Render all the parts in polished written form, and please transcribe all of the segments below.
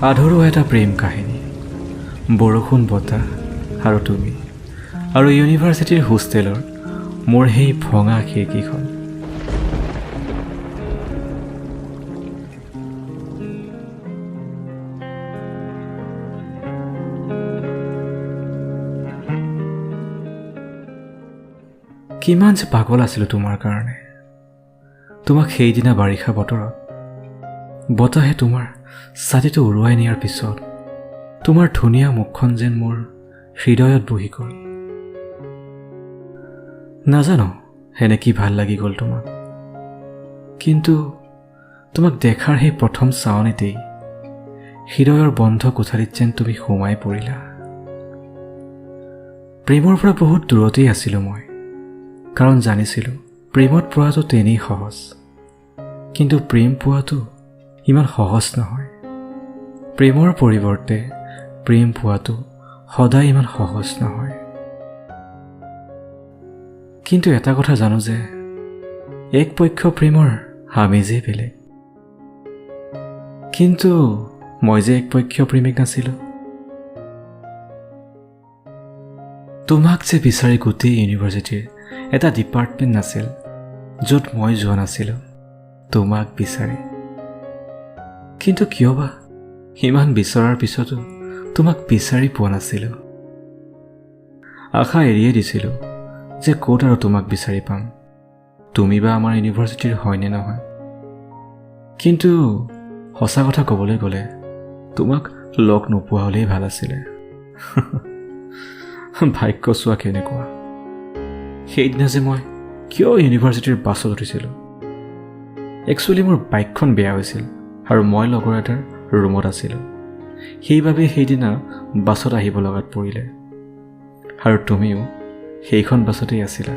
আধৰুৱা এটা প্ৰেম কাহিনী, বৰষুণ, বতাহ আৰু তুমি আৰু ইউনিভাৰ্চিটিৰ হোষ্টেলৰ মোৰ সেই ভঙা খিৰিকীখন। কিমান যে পাগল আছিলোঁ তোমাৰ কাৰণে। তোমাক সেইদিনা বাৰিষা বতৰত বতাহে তোমাৰ ছাতিটো উৰুৱাই নিয়াৰ পিছত তোমাৰ ধুনীয়া মুখখন যেন মোৰ হৃদয়ত বহি গ'ল। নাজানো এনে কি ভাল লাগি গ'ল তোমাক, কিন্তু তোমাক দেখাৰ সেই প্ৰথম চাৱনিতেই হৃদয়ৰ বন্ধ কোঠালিত যেন তুমি সোমাই পৰিলা। প্ৰেমৰ পৰা বহুত দূৰতেই আছিলোঁ মই, কাৰণ জানিছিলোঁ প্ৰেমত পোৱাটো তেনেই সহজ, কিন্তু প্ৰেম পোৱাটো ইমান সহজ নহয়। প্ৰেমৰ পৰিৱৰ্তে প্ৰেম পোৱাটো সদায় ইমান সহজ নহয়। কিন্তু এটা কথা জানো যে একপক্ষ প্ৰেমৰ আমেজেই বেলেগ। কিন্তু মই যে একপক্ষ প্ৰেমিক নাছিলোঁ। তোমাক যে বিচাৰি গোটেই ইউনিভাৰ্চিটিৰ এটা ডিপাৰ্টমেণ্ট নাছিল য'ত মই যোৱা নাছিলোঁ তোমাক বিচাৰি। কিন্তু কিয় বা ইমান বিচৰাৰ পিছতো তোমাক বিচাৰি পোৱা নাছিলোঁ। আশা এৰিয়ে দিছিলোঁ যে ক'ত আৰু তোমাক বিচাৰি পাম, তুমি বা আমাৰ ইউনিভাৰ্চিটিৰ হয়নে নহয়। কিন্তু সঁচা কথা ক'বলৈ গ'লে তোমাক লগ নোপোৱা হ'লেই ভাল আছিলে। ভাগ্য চোৱা কেনেকুৱা, সেইদিনা যে মই কিয় ইউনিভাৰ্চিটিৰ বাছত উঠিছিলোঁ। একচুৱেলি মোৰ বাইকখন বেয়া হৈছিল আৰু মই লগৰ এটাৰ ৰুমত আছিলোঁ, সেইবাবে সেইদিনা বাছত আহিব লগাত পৰিলে। আৰু তুমিও সেইখন বাছতেই আছিলা।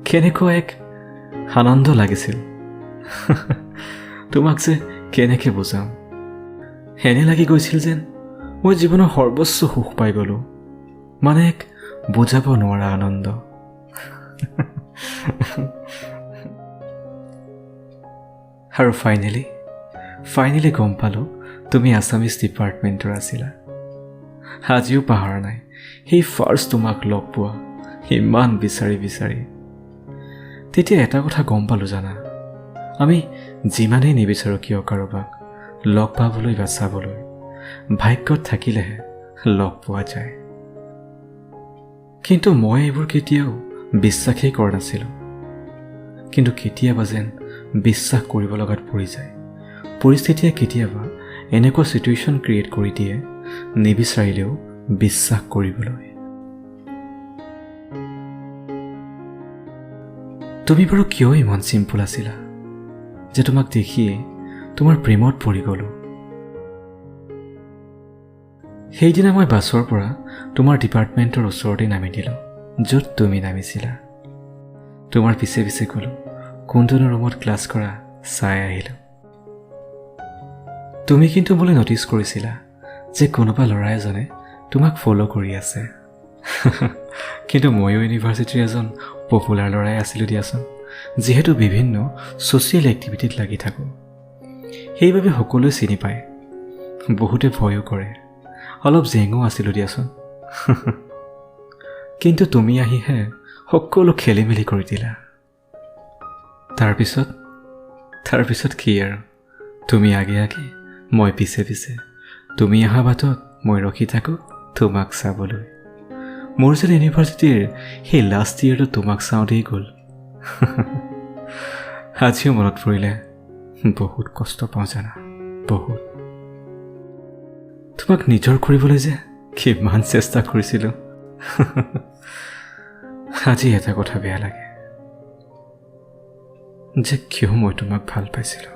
কেনেকুৱা এক আনন্দ লাগিছিল, তোমাক যে কেনেকৈ বুজাম। এনে লাগি গৈছিল যেন মই জীৱনৰ সৰ্বোচ্চ সুখ পাই গ'লোঁ, মানে এক বুজাব নোৱাৰা আনন্দ। আৰু ফাইনেলি গম পালোঁ তুমি আছামিজ ডিপাৰ্টমেণ্টৰ আছিলা। আজিও পাহৰা নাই সেই ফাৰ্ষ্ট তোমাক লগ পোৱা, ইমান বিচাৰি বিচাৰি। তেতিয়া এটা কথা গম পালোঁ জানা, আমি যিমানেই নিবিচাৰোঁ কিয় কাৰোবাক লগ পাবলৈ বা চাবলৈ, ভাগ্যত থাকিলেহে লগ পোৱা যায়। কিন্তু মই এইবোৰ কেতিয়াও বিশ্বাসেই কৰা নাছিলোঁ। কিন্তু কেতিয়াবা যেন বিশ্বাস কৰিব লগাত পৰি যায়। পৰিস্থিতিয়ে কেতিয়াবা এনেকুৱা ছিটুৱেশ্যন ক্ৰিয়েট কৰি দিয়ে নিবিচাৰিলেও বিশ্বাস কৰিবলৈ। তুমি বাৰু কিয় ইমান চিম্পুল আছিলা যে তোমাক দেখিয়ে তোমাৰ প্ৰেমত পৰি গ'লোঁ। সেইদিনা মই বাছৰ পৰা তোমাৰ ডিপাৰ্টমেণ্টৰ ওচৰতে নামি দিলোঁ, য'ত তুমি নামিছিলা। তোমাৰ পিছে পিছে গ'লোঁ, কোনজনৰ ৰুমত ক্লাছ কৰা চাই আহিলোঁ। তুমি কিন্তু মোলৈ ন'টিছ কৰিছিলা যে কোনোবা ল'ৰা এজনে তোমাক ফ'ল' কৰি আছে। কিন্তু ময়ো ইউনিভাৰ্চিটিৰ এজন পপুলাৰ ল'ৰাই আছিলোঁ দিয়াচোন, যিহেতু বিভিন্ন ছ'চিয়েল এক্টিভিটিত লাগি থাকোঁ, সেইবাবে সকলোৱে চিনি পায়, বহুতে ভয়ো কৰে। অলপ জেঙো আছিলোঁ দিয়াচোন। কিন্তু তুমি আহিহে সকলো খেলি মেলি কৰি দিলা। তাৰপিছত কি আৰু, তুমি আগে আগে, মই পিছে পিছে। তুমি অহা বাটত মই ৰখি থাকোঁ তোমাক চাবলৈ। মোৰ যেন ইউনিভাৰ্চিটিৰ সেই লাষ্ট ইয়েৰটো তোমাক চাওঁতেই গ'ল। আজিও মনত পৰিলে বহুত কষ্ট পাওঁ জানা, বহুত। তোমাক নিজৰ কৰিবলৈ যে কিমান চেষ্টা কৰিছিলোঁ। আজি এটা কথা বেয়া লাগে যে কিয় মই তোমাক ভাল পাইছিলোঁ।